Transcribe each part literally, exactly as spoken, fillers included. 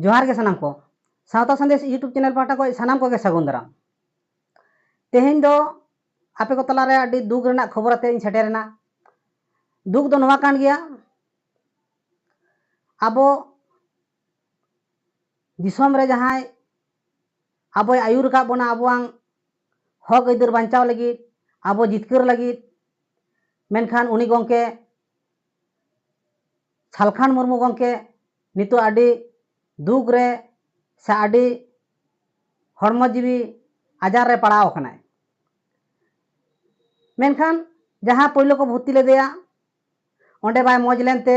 ᱡᱚᱦᱟᱨ ᱜᱮ ᱥᱟᱱᱟᱢ ᱠᱚ᱾ ᱥᱟᱶᱛᱟ ᱥᱟᱸᱫᱮᱥ YouTube ᱪᱮᱱᱮᱞ ᱯᱟᱦᱴᱟ ᱠᱷᱚᱱ ᱥᱟᱱᱟᱢ ᱠᱚᱜᱮ ᱥᱟᱹᱜᱩᱱ ᱫᱟᱨᱟᱢ᱾ ᱛᱮᱦᱮᱧ ᱫᱚ ᱟᱯᱮ ᱠᱚ ᱛᱟᱞᱟᱨᱮ ᱟᱹᱰᱤ ᱫᱩᱠ ᱨᱮᱱᱟᱜ ᱠᱷᱚᱵᱚᱨ ᱟᱛᱮ ᱤᱧ ᱥᱮᱴᱮᱨᱮᱱᱟ᱾ ᱫᱩᱠ ᱫᱚ ᱱᱚᱣᱟ ᱠᱟᱱ ᱜᱮᱭᱟ, ᱟᱵᱚ ᱫᱤᱥᱚᱢ ᱨᱮ ᱡᱟᱦᱟᱸᱭ ᱟᱵᱚᱭ ᱟᱹᱭᱩᱨ ᱟᱠᱟᱫ ᱵᱚᱱᱟ ᱟᱵᱚᱣᱟᱝ ᱦᱚᱠ ᱟᱹᱭᱫᱟᱹᱨ ᱵᱟᱧᱪᱟᱣ ᱞᱟᱹᱜᱤᱫ, ᱟᱵᱚ ᱡᱤᱛᱠᱟᱹᱨ ᱞᱟᱹᱜᱤᱫ, ᱢᱮᱱᱠᱷᱟᱱ ᱩᱱᱤ ᱜᱚᱢᱠᱮ ᱥᱟᱞᱠᱷᱟᱱ ᱢᱩᱨᱢᱩ ᱜᱚᱢᱠᱮ ᱱᱤᱛᱚᱜ ᱟᱹᱰᱤ ᱫᱩᱠ ᱨᱮ ᱥᱮ ᱟᱹᱰᱤ ᱦᱚᱲᱢᱚ ᱡᱤᱣᱤ ᱟᱡᱟᱨ ᱨᱮ ᱯᱟᱲᱟᱣ ᱟᱠᱟᱱᱟᱭ᱾ ᱢᱮᱱᱠᱷᱟᱱ ᱡᱟᱦᱟᱸ ᱯᱳᱭᱞᱳ ᱠᱚ ᱵᱷᱚᱨᱛᱤ ᱞᱮᱫᱮᱭᱟ, ᱚᱸᱰᱮ ᱵᱟᱭ ᱢᱚᱡᱽ ᱞᱮᱱᱛᱮ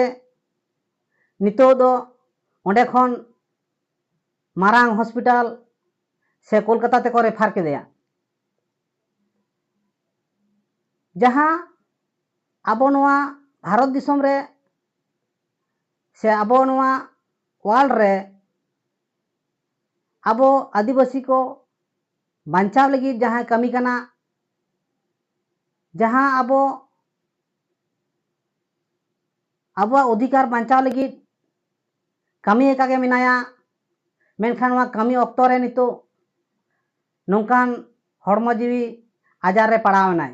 ᱱᱤᱛᱚᱜ ᱫᱚ ᱚᱸᱰᱮ ᱠᱷᱚᱱ ᱢᱟᱨᱟᱝ ᱦᱚᱥᱯᱤᱴᱟᱞ ᱥᱮ ᱠᱳᱞᱠᱟᱛᱟ ᱛᱮᱠᱚ ᱨᱮᱯᱷᱟᱨ ᱠᱮᱫᱮᱭᱟ᱾ ᱡᱟᱦᱟᱸ ᱟᱵᱚ ᱱᱚᱣᱟ ᱵᱷᱟᱨᱚᱛ ᱫᱤᱥᱚᱢ ᱨᱮ ᱥᱮ ᱟᱵᱚ ᱱᱚᱣᱟ ᱣᱟᱨᱞᱰ ᱨᱮ ᱟᱵᱚ ᱟᱹᱫᱤᱵᱟᱹᱥᱤ ᱠᱚ ᱵᱟᱧᱪᱟᱣ ᱞᱟᱹᱜᱤᱫ ᱡᱟᱦᱟᱸᱭ ᱠᱟᱹᱢᱤ ᱠᱟᱱᱟ, ᱡᱟᱦᱟᱸ ᱟᱵᱚ ᱟᱵᱚᱣᱟᱜ ᱚᱫᱷᱤᱠᱟᱨ ᱵᱟᱧᱪᱟᱣ ᱞᱟᱹᱜᱤᱫ ᱠᱟᱹᱢᱤ ᱟᱠᱟ ᱜᱮ ᱢᱮᱱᱟᱭᱟ᱾ ᱢᱮᱱᱠᱷᱟᱱ ᱱᱚᱣᱟ ᱠᱟᱹᱢᱤ ᱚᱠᱛᱚ ᱨᱮ ᱱᱤᱛᱚᱜ ᱱᱚᱝᱠᱟᱱ ᱦᱚᱲᱢᱚ ᱡᱤᱣᱤ ᱟᱡᱟᱨ ᱨᱮ ᱯᱟᱲᱟᱣ ᱮᱱᱟᱭ᱾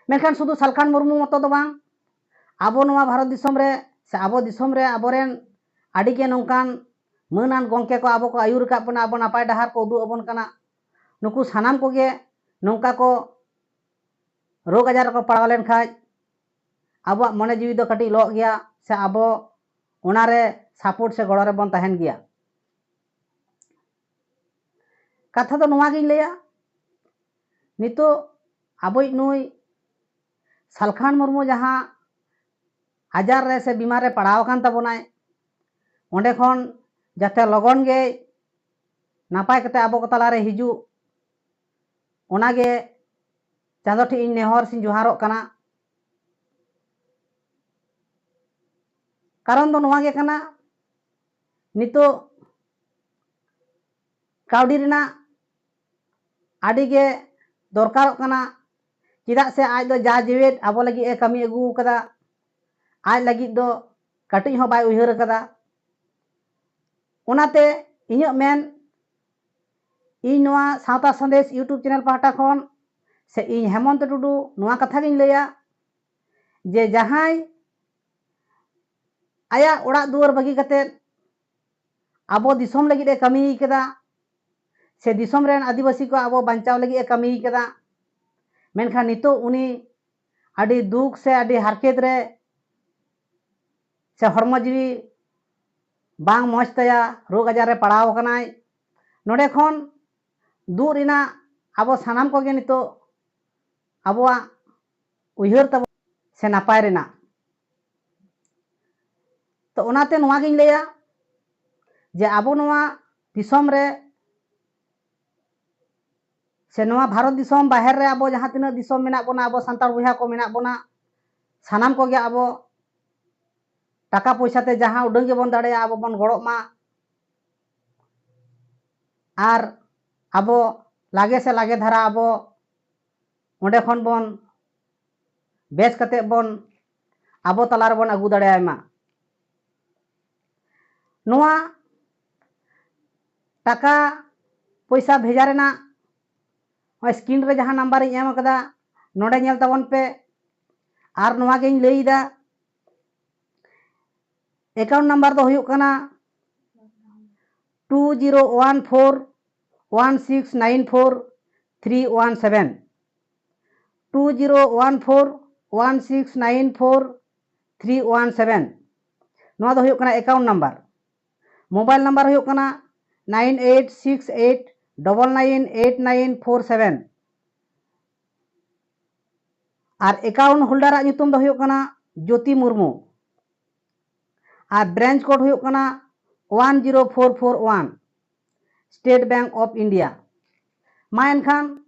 ᱢᱮᱱᱠᱷᱟᱱ ᱥᱩᱫᱷᱩ ᱥᱟᱞᱠᱷᱟᱱ ᱢᱩᱨᱢᱩ ᱢᱚᱛᱚ ᱫᱚ ᱵᱟᱝ, ᱟᱵᱚ ᱱᱚᱣᱟ ᱵᱷᱟᱨᱚᱛ ᱫᱤᱥᱚᱢ ᱨᱮ ᱥᱮ ᱟᱵᱚ ᱫᱤᱥᱚᱢ ᱨᱮ ᱟᱵᱚᱨᱮᱱ ᱟᱹᱰᱤ ᱜᱮ ᱱᱚᱝᱠᱟᱱ ᱢᱟᱹᱱᱟᱱ ᱜᱚᱢᱠᱮ ᱠᱚ ᱟᱵᱚ ᱠᱚ ᱟᱹᱭᱩᱨ ᱟᱠᱟᱫ ᱵᱚᱱᱟ, ᱟᱵᱚ ᱱᱟᱯᱟᱭ ᱰᱟᱦᱟᱨ ᱠᱚ ᱩᱫᱩᱜ ᱟᱵᱚᱱ ᱠᱟᱱᱟ᱾ ᱱᱩᱠᱩ ᱥᱟᱱᱟᱢ ᱠᱚᱜᱮ ᱱᱚᱝᱠᱟ ᱠᱚ ᱨᱳᱜᱽ ᱟᱡᱟᱨ ᱨᱮᱠᱚ ᱯᱟᱲᱟᱣ ᱞᱮᱱᱠᱷᱟᱡ ᱟᱵᱚᱣᱟᱜ ᱢᱚᱱᱮ ᱡᱤᱣᱤ ᱫᱚ ᱠᱟᱹᱴᱤᱡ ᱞᱚᱜ ᱜᱮᱭᱟ ᱥᱮ ᱟᱵᱚ ᱚᱱᱟᱨᱮ ᱥᱟᱯᱳᱨᱴ ᱥᱮ ᱜᱚᱲᱚ ᱨᱮᱵᱚᱱ ᱛᱟᱦᱮᱱ ᱜᱮᱭᱟ᱾ ᱠᱟᱛᱷᱟ ᱫᱚ ᱱᱚᱣᱟ ᱜᱤᱧ ᱞᱟᱹᱭᱟ, ᱱᱤᱛᱚᱜ ᱟᱵᱚᱭᱤᱡ ᱱᱩᱭ ᱥᱟᱞᱠᱷᱟᱱ ᱢᱩᱨᱢᱩ ᱡᱟᱦᱟᱸ ᱟᱡᱟᱨ ᱨᱮ ᱥᱮ ᱵᱤᱢᱟᱨ ᱨᱮ ᱯᱟᱲᱟᱣ ᱟᱠᱟᱱ ᱛᱟᱵᱚᱱᱟᱭ, ᱚᱸᱰᱮ ᱠᱷᱚᱱ ᱡᱟᱛᱮ ᱞᱚᱜᱚᱱ ᱜᱮ ᱱᱟᱯᱟᱭ ᱠᱟᱛᱮ ᱟᱵᱚ ᱠᱚ ᱛᱟᱞᱟᱨᱮ ᱦᱤᱡᱩᱜ, ᱚᱱᱟᱜᱮ ᱪᱟᱸᱫᱚ ᱴᱷᱮᱱ ᱤᱧ ᱱᱮᱦᱚᱨ ᱥᱮᱧ ᱡᱚᱦᱟᱨᱚᱜ ᱠᱟᱱᱟ᱾ ᱠᱟᱨᱚᱱ ᱫᱚ ᱱᱚᱣᱟ ᱜᱮ ᱠᱟᱱᱟ, ᱱᱤᱛᱚᱜ ᱠᱟᱹᱣᱰᱤ ᱨᱮᱱᱟᱜ ᱟᱹᱰᱤ ᱜᱮ ᱫᱚᱨᱠᱟᱨᱚᱜ ᱠᱟᱱᱟ᱾ ᱪᱮᱫᱟᱜ ᱥᱮ ᱟᱡ ᱫᱚ ᱡᱟ ᱡᱮᱣᱮᱫ ᱟᱵᱚ ᱞᱟᱹᱜᱤᱫ ᱮ ᱠᱟᱹᱢᱤ ᱟᱹᱜᱩ ᱟᱠᱟᱫᱟ, ᱟᱡ ᱞᱟᱹᱜᱤᱫ ᱫᱚ ᱠᱟᱹᱴᱤᱡ ᱦᱚᱸ ᱵᱟᱭ ᱩᱭᱦᱟᱹᱨ ᱟᱠᱟᱫᱟ᱾ ᱚᱱᱟᱛᱮ ᱤᱧᱟᱹᱜ ᱢᱮᱱ, ᱤᱧ ᱱᱚᱣᱟ ᱥᱟᱶᱛᱟ ᱥᱟᱸᱫᱮᱥ YouTube ᱪᱮᱱᱮᱞ ᱯᱟᱦᱴᱟ ᱠᱷᱚᱱ ᱥᱮ ᱤᱧ ᱦᱮᱢᱚᱱᱛᱚ ᱴᱩᱰᱩ ᱱᱚᱣᱟ ᱠᱟᱛᱷᱟ ᱜᱤᱧ ᱞᱟᱹᱭᱟ ᱡᱮ ᱡᱟᱦᱟᱸᱭ ᱟᱭᱟᱜ ᱚᱲᱟᱜ ᱫᱩᱣᱟᱹᱨ ᱵᱟᱹᱜᱤ ᱠᱟᱛᱮᱫ ᱟᱵᱚ ᱫᱤᱥᱚᱢ ᱞᱟᱹᱜᱤᱫ ᱮ ᱠᱟᱹᱢᱤ ᱠᱟᱫᱟ, ᱥᱮ ᱫᱤᱥᱚᱢ ᱨᱮᱱ ᱟᱹᱫᱤᱵᱟᱹᱥᱤ ᱠᱚ ᱟᱵᱚ ᱵᱟᱧᱪᱟᱣ ᱞᱟᱹᱜᱤᱫ ᱮ ᱠᱟᱹᱢᱤ ᱠᱟᱫᱟ, ᱢᱮᱱᱠᱷᱟᱱ ᱱᱤᱛᱚᱜ ᱩᱱᱤ ᱟᱹᱰᱤ ᱫᱩᱠ ᱥᱮ ᱟᱹᱰᱤ ᱦᱟᱨᱠᱮᱛ ᱨᱮ ᱥᱮ ᱦᱚᱲᱢᱚ ᱡᱤᱣᱤ ᱵᱟᱝ ᱢᱚᱡᱽ ᱛᱟᱭᱟ, ᱨᱳᱜᱽ ᱟᱡᱟᱨ ᱨᱮ ᱯᱟᱲᱟᱣ ᱟᱠᱟᱱᱟᱭ, ᱱᱚᱰᱮ ᱠᱷᱚᱱ ᱫᱩᱜ ᱨᱮᱱᱟᱜ ᱟᱵᱚ ᱥᱟᱱᱟᱢ ᱠᱚᱜᱮ ᱱᱤᱛᱚᱜ ᱟᱵᱚᱣᱟᱜ ᱩᱭᱦᱟᱹᱨ ᱛᱟᱵᱚᱱ ᱥᱮ ᱱᱟᱯᱟᱭ ᱨᱮᱱᱟᱜ᱾ ᱛᱚ ᱚᱱᱟᱛᱮ ᱱᱚᱣᱟᱜᱤᱧ ᱞᱟᱹᱭᱟ ᱡᱮ ᱟᱵᱚ ᱱᱚᱣᱟ ᱫᱤᱥᱚᱢ ᱨᱮ ᱥᱮ ᱱᱚᱣᱟ ᱵᱷᱟᱨᱚᱛ ᱫᱤᱥᱚᱢ ᱵᱟᱦᱮᱨ ᱨᱮ ᱟᱵᱚ ᱡᱟᱦᱟᱸ ᱛᱤᱱᱟᱹᱜ ᱫᱤᱥᱚᱢ ᱢᱮᱱᱟᱜ ᱵᱚᱱᱟ, ᱟᱵᱚ ᱥᱟᱱᱛᱟᱲ ᱵᱚᱭᱦᱟ ᱠᱚ ᱢᱮᱱᱟᱜ ᱵᱚᱱᱟ, ᱥᱟᱱᱟᱢ ᱠᱚᱜᱮ ᱟᱵᱚ ᱴᱟᱠᱟ ᱯᱚᱭᱥᱟ ᱛᱮ ᱡᱟᱦᱟᱸ ᱩᱰᱟᱹᱝ ᱜᱮᱵᱚᱱ ᱫᱟᱲᱮᱭᱟᱜᱼᱟ, ᱟᱵᱚ ᱵᱚᱱ ᱜᱚᱲᱚᱜ ᱢᱟ᱾ ᱟᱨ ᱟᱵᱚ ᱞᱟᱜᱮ ᱥᱮ ᱞᱟᱜᱮ ᱫᱷᱟᱨᱟ ᱟᱵᱚ ᱚᱸᱰᱮ ᱠᱷᱚᱱ ᱵᱚᱱ ᱵᱮᱪ ᱠᱟᱛᱮ ᱵᱚᱱ ᱟᱵᱚ ᱛᱟᱞᱟ ᱨᱮᱵᱚᱱ ᱟᱹᱜᱩ ᱫᱟᱲᱮᱭᱟᱭ ᱢᱟ᱾ ᱱᱚᱣᱟ ᱴᱟᱠᱟ ᱯᱚᱭᱥᱟ ᱵᱷᱮᱡᱟ ᱨᱮᱱᱟᱜ ᱱᱚᱜᱼᱚᱭ screen ᱨᱮ ᱡᱟᱦᱟᱸ number ᱤᱧ ᱮᱢ ᱟᱠᱟᱫᱟ, ᱱᱚᱰᱮ ᱧᱮᱞ ᱛᱟᱵᱚᱱ ᱯᱮ᱾ ᱟᱨ ᱱᱚᱣᱟ ᱜᱤᱧ ᱞᱟᱹᱭ ᱮᱫᱟ, account number ᱫᱚ ᱦᱩᱭᱩᱜ ᱠᱟᱱᱟ two zero one four one six nine four three one seven, two zero one four one six nine four three one seven᱾ ᱱᱚᱣᱟ ᱫᱚ ᱦᱩᱭᱩᱜ ᱠᱟᱱᱟ account number᱾ Mobile number ᱦᱩᱭᱩᱜ ᱠᱟᱱᱟ nine eight six eight double nine eight nine four seven᱾ ᱟᱨ account holder ᱟᱜ ᱧᱩᱛᱩᱢ ᱫᱚ ᱦᱩᱭᱩᱜ ᱠᱟᱱᱟ ᱡᱳᱛᱤ ᱢᱩᱨᱢᱩ᱾ ᱟᱨ branch code ᱦᱩᱭᱩᱜ ᱠᱟᱱᱟ one zero four four one, State Bank of India᱾ ᱢᱟ ᱮᱱᱠᱷᱟᱱ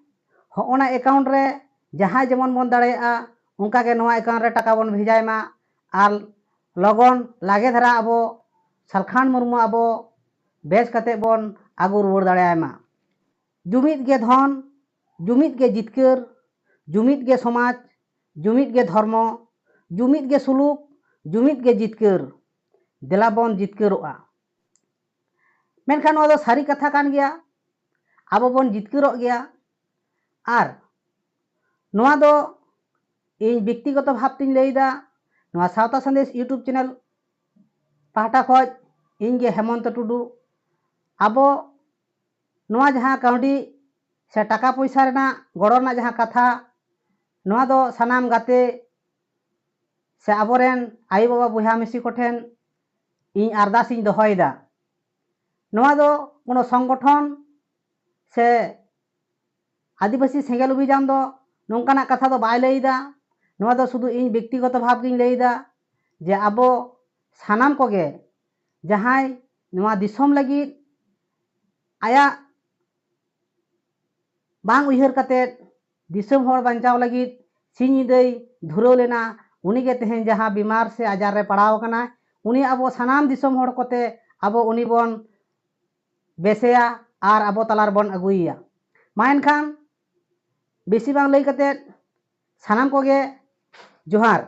ᱦᱚᱸᱜᱼᱚᱱᱟ account ᱨᱮ ᱡᱟᱦᱟᱸᱭ ᱡᱮᱢᱚᱱ ᱵᱚᱱ ᱫᱟᱲᱮᱭᱟᱜᱼᱟ, ᱚᱱᱠᱟᱜᱮ ᱱᱚᱣᱟ account ᱨᱮ ᱴᱟᱠᱟ ᱵᱚᱱ ᱵᱷᱮᱡᱟᱭ ᱢᱟ᱾ ᱟᱨ ᱞᱚᱜᱚᱱ ᱞᱟᱜᱮ ᱫᱷᱟᱨᱟ ᱟᱵᱚ ᱥᱟᱞᱠᱷᱟᱱ ᱢᱩᱨᱢᱩ ᱟᱵᱚ ᱵᱮᱪ ᱠᱟᱛᱮ ᱵᱚᱱ ᱟᱹᱜᱩ ᱨᱩᱣᱟᱹᱲ ᱫᱟᱲᱮᱭᱟᱭ ᱢᱟ᱾ ᱡᱩᱢᱤᱫ ᱜᱮ ᱫᱷᱚᱱ, ᱡᱩᱢᱤᱫ ᱜᱮ ᱡᱤᱛᱠᱟᱹᱨ, ᱡᱩᱢᱤᱫ ᱜᱮ ᱥᱚᱢᱟᱡᱽ, ᱡᱩᱢᱤᱫ ᱜᱮ ᱫᱷᱚᱨᱢᱚ, ᱡᱩᱢᱤᱫ ᱜᱮ ᱥᱩᱞᱩᱠ, ᱡᱩᱢᱤᱫ ᱜᱮ ᱡᱤᱛᱠᱟᱹᱨ᱾ ᱫᱮᱞᱟ ᱵᱚᱱ ᱡᱤᱛᱠᱟᱹᱨᱚᱜᱼᱟ᱾ ᱢᱮᱱᱠᱷᱟᱱ ᱱᱚᱣᱟ ᱫᱚ ᱥᱟᱹᱨᱤ ᱠᱟᱛᱷᱟ ᱠᱟᱱ ᱜᱮᱭᱟ᱾ ᱟᱵᱚ ᱵᱚᱱ ᱡᱤᱛᱠᱟᱹᱨᱚᱜ ᱜᱮᱭᱟ᱾ ᱟᱨ ᱱᱚᱣᱟ ᱫᱚ ᱤᱧ ᱵᱮᱠᱛᱤᱜᱚᱛᱚ ᱵᱷᱟᱵᱽ ᱛᱤᱧ ᱞᱟᱹᱭᱫᱟ᱾ ᱱᱚᱣᱟ ᱥᱟᱶᱛᱟ ᱥᱟᱸᱫᱮᱥ YouTube ᱪᱮᱱᱮᱞ ᱯᱟᱦᱴᱟ ᱠᱷᱚᱱ ᱤᱧ ᱜᱮ ᱦᱮᱢᱚᱱᱛᱚ ᱴᱩᱰᱩ᱾ ᱟᱵᱚ ᱱᱚᱣᱟ ᱡᱟᱦᱟᱸ ᱠᱟᱹᱣᱰᱤ ᱥᱮ ᱴᱟᱠᱟ ᱯᱚᱭᱥᱟ ᱨᱮᱱᱟᱜ ᱜᱚᱲᱚ ᱨᱮᱱᱟᱜ ᱡᱟᱦᱟᱸ ᱠᱟᱛᱷᱟ, ᱱᱚᱣᱟ ᱫᱚ ᱥᱟᱱᱟᱢ ᱜᱟᱛᱮ ᱥᱮ ᱟᱵᱚᱨᱮᱱ ᱟᱭᱳᱼᱵᱟᱵᱟ ᱵᱚᱭᱦᱟ ᱢᱤᱥᱤ ᱠᱚᱴᱷᱮᱱ ᱤᱧ ᱟᱨᱫᱟᱥ ᱤᱧ ᱫᱚᱦᱚᱭᱮᱫᱟ᱾ ᱱᱚᱣᱟ ᱫᱚ ᱠᱳᱱᱳ ᱥᱚᱝᱜᱚᱴᱷᱚᱱ ᱥᱮ ᱟᱹᱫᱤᱵᱟᱹᱥᱤ ᱥᱮᱸᱜᱮᱞ ᱚᱵᱷᱤᱡᱟᱱ ᱫᱚ ᱱᱚᱝᱠᱟᱱᱟᱜ ᱠᱟᱛᱷᱟ ᱫᱚ ᱵᱟᱭ ᱞᱟᱹᱭᱫᱟ᱾ ᱱᱚᱣᱟ ᱫᱚ ᱥᱩᱫᱷᱩ ᱤᱧ ᱵᱮᱠᱛᱤᱜᱚᱛᱚ ᱵᱷᱟᱵᱽ ᱜᱤᱧ ᱞᱟᱹᱭᱫᱟ ᱡᱮ ᱟᱵᱚ ᱥᱟᱱᱟᱢ ᱠᱚᱜᱮ ᱡᱟᱦᱟᱸᱭ ᱱᱚᱣᱟ ᱫᱤᱥᱚᱢ ᱞᱟᱹᱜᱤᱫ ᱟᱭᱟᱜ ᱵᱟᱝ ᱩᱭᱦᱟᱹᱨ ᱠᱟᱛᱮᱫ ᱫᱤᱥᱚᱢ ᱦᱚᱲ ᱵᱟᱧᱪᱟᱣ ᱞᱟᱹᱜᱤᱫ ᱥᱤᱧ ᱧᱤᱫᱟᱹᱭ ᱫᱷᱩᱨᱟᱹᱣ ᱞᱮᱱᱟ, ᱩᱱᱤᱜᱮ ᱛᱮᱦᱮᱧ ᱡᱟᱦᱟᱸ ᱵᱤᱢᱟᱨ ᱥᱮ ᱟᱡᱟᱨ ᱨᱮ ᱯᱟᱲᱟᱣ ᱟᱠᱟᱱᱟᱭ, ᱩᱱᱤ ᱟᱵᱚ ᱥᱟᱱᱟᱢ ᱫᱤᱥᱚᱢ ᱦᱚᱲ ᱠᱚᱛᱮ ᱟᱵᱚ ᱩᱱᱤ ᱵᱚᱱ ᱵᱮᱥᱮᱭᱟ ᱟᱨ ᱟᱵᱚ ᱛᱟᱞᱟ ᱨᱮᱵᱚᱱ ᱟᱹᱜᱩᱭᱮᱭᱟ᱾ ᱢᱟ ᱮᱱᱠᱷᱟᱱ ᱵᱮᱥᱤ ᱵᱟᱝ ᱞᱟᱹᱭ ᱠᱟᱛᱮᱫ ᱥᱟᱱᱟᱢ ᱠᱚᱜᱮ ᱡᱚᱦᱟᱨ᱾